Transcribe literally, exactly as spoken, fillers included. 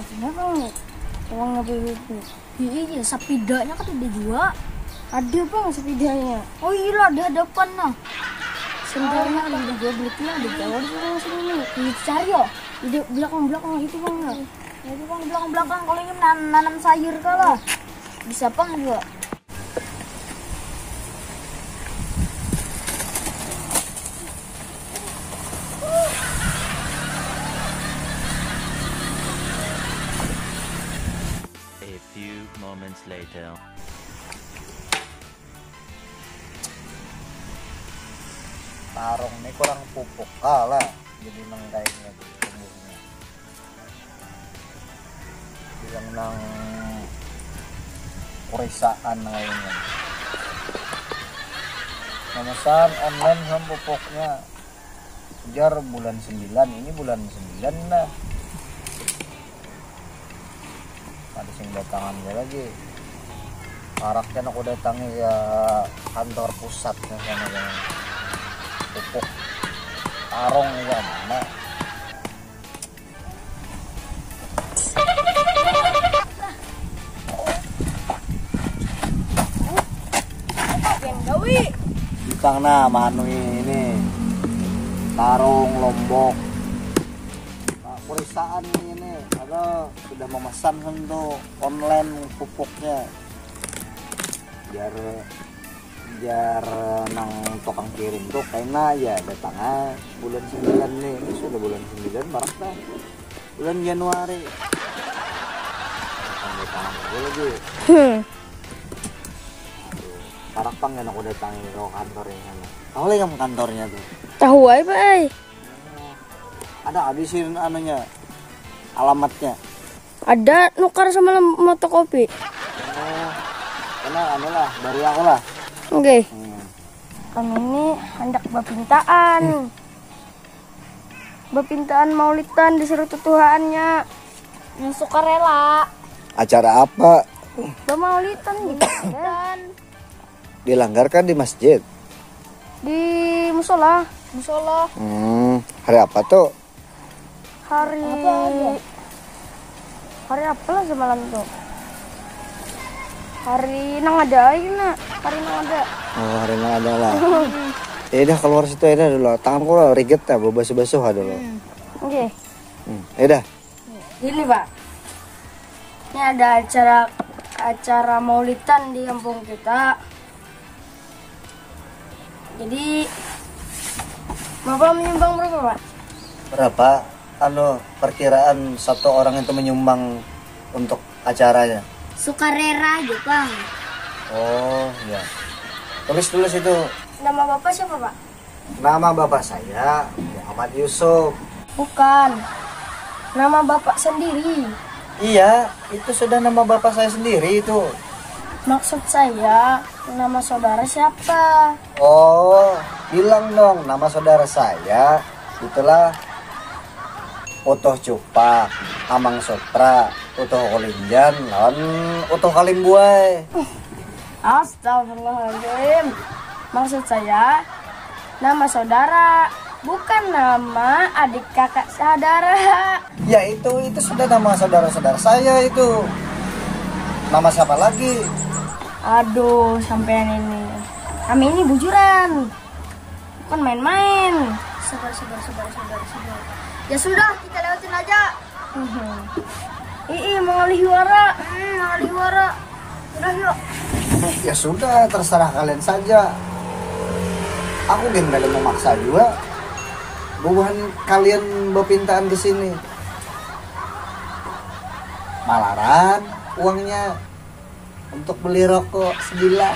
Kenapa nih? Uangnya beli itu. Iya, iya, sepedanya kan ada juga. Ada bang sepedanya. Oh iya lah, ada hadapan nah. Sebenarnya ada juga beli tuh, ada jauh di sana sini nih. Dicari ya. Di belakang-belakang itu bang ya. Jadi bang belakang-belakang kalau ingin nan- nanam sayur kalah. Bisa bang juga. A few moments later. Tarung ini kurang pupuk kalah, jadi nang kayaknya tumbuhnya. Bilang nang kurisaan kayaknya. Memesan online ham pupuknya. Ujar bulan sembilan, ini bulan sembilan dah. Ada sing datangan dia lagi. Paraknya aku datangi ya kantor pusat ya sana ya. Pupuk tarung ya mana. Yang gawi. Bintang nah manui ini tarung lombok. Nah, perusahaan ini ada sudah memesan kan tuh online pupuknya. Biar biar nang tukang kirim tuh kayaknya ya datangnya bulan sembilan nih. Ini sudah bulan sembilan barak dah. Bulan Januari. Datang datang aja lagi. Hmm. Parak pang kan aku datangi ke kantornya sana. Tahu lagi kamu kantornya tuh. Tahu aja pak ay. Ada habisin anunya alamatnya. Ada nukar sama lem- motokopi. Oh, karena anu lah dari aku lah. Oke. Hmm. Kami ini hendak berpintaan. Berpintaan maulitan disuruh tutuhaannya. Yang suka rela. Acara apa? Bermaulitan gitu. Dan Dilanggarkan di masjid. Di musola. Musola. Hmm, hari apa tuh? Hari hari apa lah semalam tuh? Hari nang ada aja nah. Hari nang ada. Oh, hari nang ada lah. Ya udah keluar situ ya udah dulu. Tanganku lah riget lah, basuh-basuh aja dulu. Oke. Hmm, ya udah. Ini pak. Ini ada acara acara maulitan di kampung kita. Jadi bapak menyumbang berapa pak? Berapa anu perkiraan satu orang itu menyumbang untuk acaranya? Sukarela aja bang. Oh ya. Tulis dulu situ. Nama bapak siapa pak? Nama bapak saya Muhammad Yusuf. Bukan. Nama bapak sendiri. Iya, itu sudah nama bapak saya sendiri itu. Maksud saya, nama saudara siapa? Oh, bilang dong nama saudara saya. Itulah Utuh Cupak, Amang Supra, Utuh Kulinjan, lawan Utuh Kalimbuai. Astagfirullahaladzim. Maksud saya, nama saudara, bukan nama adik kakak saudara. Ya itu, itu sudah nama saudara-saudara saya itu. Nama siapa lagi? Aduh, sampean ini. Kami ini bujuran. Bukan main-main. Sabar, sabar, sabar, sabar, sabar. Ya sudah, kita lewatin aja. Ii, mangalihi wara. Hmm, mangalihi wara. Udah yuk. Ya sudah, terserah kalian saja. Aku gin kada memaksa juga. Bubuhan kalian bepintaan ke sini. Malaran uangnya untuk beli rokok sebilah.